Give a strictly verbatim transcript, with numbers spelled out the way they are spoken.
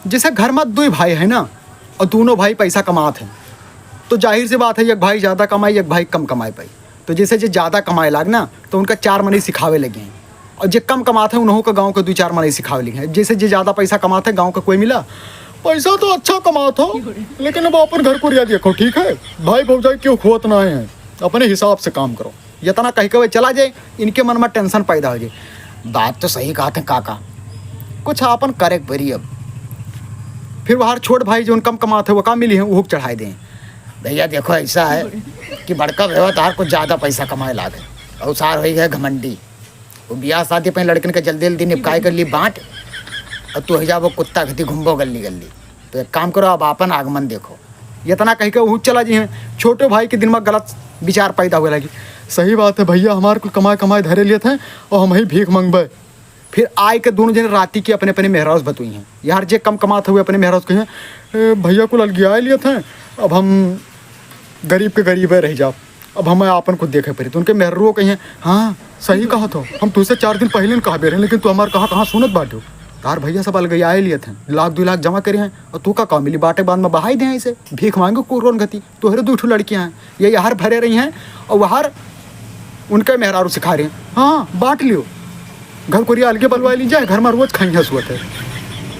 जैसे घर मा दुइ भाई है ना, और दूनों भाई पैसा कमात हैं, तो जाहिर सी बात है, एक भाई ज्यादा कमाई, एक भाई कम कमाई पाई। तो जैसे जे ज्यादा कमाए लाग ना, तो उनका चार मनई सिखावे लगे हैं, और जे कम कमात है, उन्हों का गाँव का दुइ चार मनई सिखावे लगे हैं। जैसे जे ज्यादा पैसा कमात है, गाँव का कोई मिला, "पैसा तो अच्छा कमात हो, लेकिन अब अपन घर कुरिया देखो, ठीक है? भाई भौजाई क्यों खोत ना है, अपने हिसाब से काम करो।" यतना कहि के वे चला जाए, इनके मन मा tension पैदा हो जाए। बात तो सही कहत हैं काका, कुछ आपन करे के परी अब। फिर वहार छोट भाई जौन कम कमात है, वो का मिली है, उहुक चढ़ाए दें। भैया देखो, ऐसा है कि बड़का भैया तोहार कुछ ज्यादा पैसा कमाए लागे, और सार होई गए घमंडी। वो बियाह शादी पे लड़कन के जल्दी जल्दी निपकाए कर ली बांट, और तू हो जाबो कुत्ता खती घूमबो गल्ली गल्ली। तो एक काम करो, अब आपन आगमन देखो। यतना कहि के उहुक चला जी हैं। छोटे भाई के दिल मा गलत विचार पैदा हुए लगी। सही बात है भैया, हमार कुल कमाए कमाए धरे लेत हैं और हम ही भीख मंगबे। फिर आए के दूनों जने राती के अपने अपने मेहरारू से बतुई हैं। यार जे कम कमात हुए अपने मेहरारू से कहे, "ए, भैया कुल अलगियाए लेत हैं, अब हम गरीब के गरीबे रह जाब, अब हमें आपन कुछ देखे पड़ी।" तो उनके मेहरारू कही हैं, "हाँ, सही कहत हो, हम तुझसे चार दिन पहिले न कहबे रहे, लेकिन तू हमार कहा कहाँ सुनत बाटे हो। तार भैया सब अलगियाए लेत हैं, लाख दुइ लाख जमा करे हैं, और तू का काम मिली, बाटे बाद मा बहाई दे हैं इसे, भीख मांगे कुकुर घती।" तोहरे दुइ ठो लड़कियाँ हैं, ये यार भरे रही हैं और वहार उनके मेहरारू सिखा रही हैं, "हाँ, बांट लियो, घर कुरिया अलगे बलवाए ली जाए, घर मा रोज खाई हंसुअत है।"